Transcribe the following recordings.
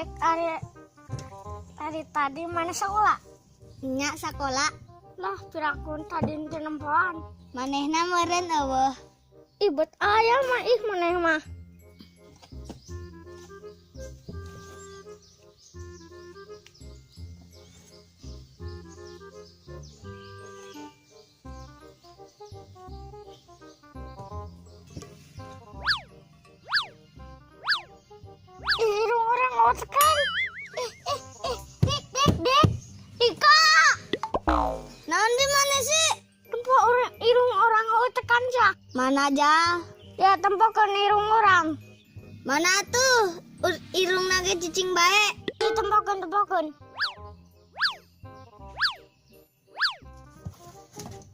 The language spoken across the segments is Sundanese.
Dek, ari tadi tadi mana sekolah? Nya sakola. Lah, piraku tadi teu nempoan. Manehna meureun euweuh. Ih, bet aya mah ih maneh mah. Ih, irung urang ngotekan. Ih, ih, ih, dik, dik, dik. Dika. Naon di mana sih? Tempo orang irung orang ngotekan ya. Mana aja? Ya tempokeun irung urang. Mana tuh? Irung nage cicing bae. Ih, tempokeun tempokeun.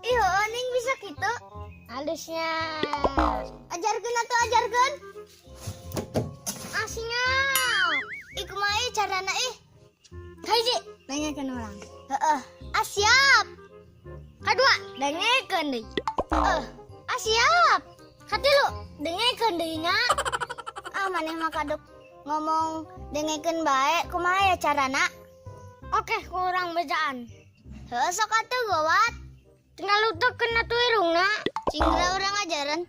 Ih, heueuh ning bisa kitu. Halusnya. Ajarkeun atuh ajarkeun. Asingnya. Ih, kumaha ieu carana ih? Kahiji, Dengekeun urang. Heeh. Ah, siap. Kadua, dengekeun deui. Heeh. Ah, siap. Katilu, dengekeun deui nya. Ah, maneh mah kaduk ngomong dengekeun bae, kumaha ya carana? Oke, kurang bejaan. Heueuh, sok atuh gawat. Tinggal utekeun atuh irungna. Cinggra urang ajaran.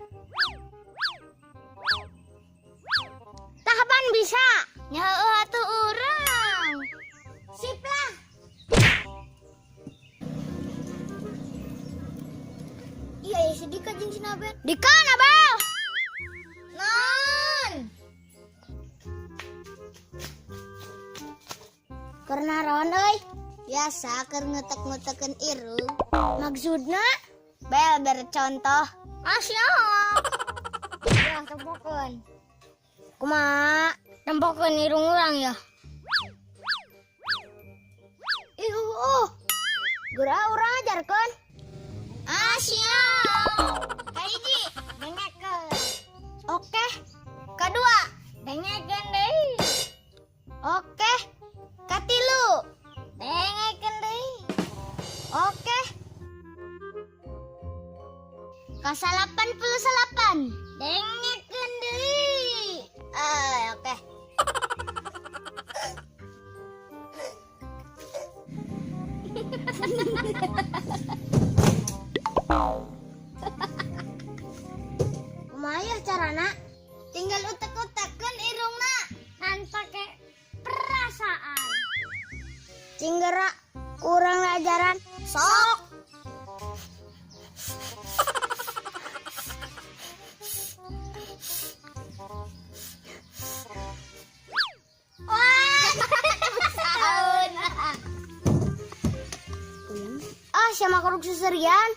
Tahapan bisa. Nya heueuh atuh urang. Sip lah. Iya, ya si Dika jeung si Nabel. Dika, Nabel. Non. Keur naon euy? Biasa keur ngutek-ngutekeun irung. Maksudna? Bel bercontoh. Ah, siap. Ya, tempokeun. Kumaha? Tempokeun irung urang ya. Ih, uh. Geura urang ajarkeun. Ah, siap. Kahiji, Dengekeun. Oke. Kadua, Dengekeun deui. Oke. Katilu, Dengekeun deui. Oke. Ka-89. Dengekeun deui. Eh, oke. Kumaha ya carana? Tinggal utek-utekeun irungna. Kan pake perasaan. Cinggera kurang ajaran. Sok. Wah. Tahun. Ah, siapa keruk seserian?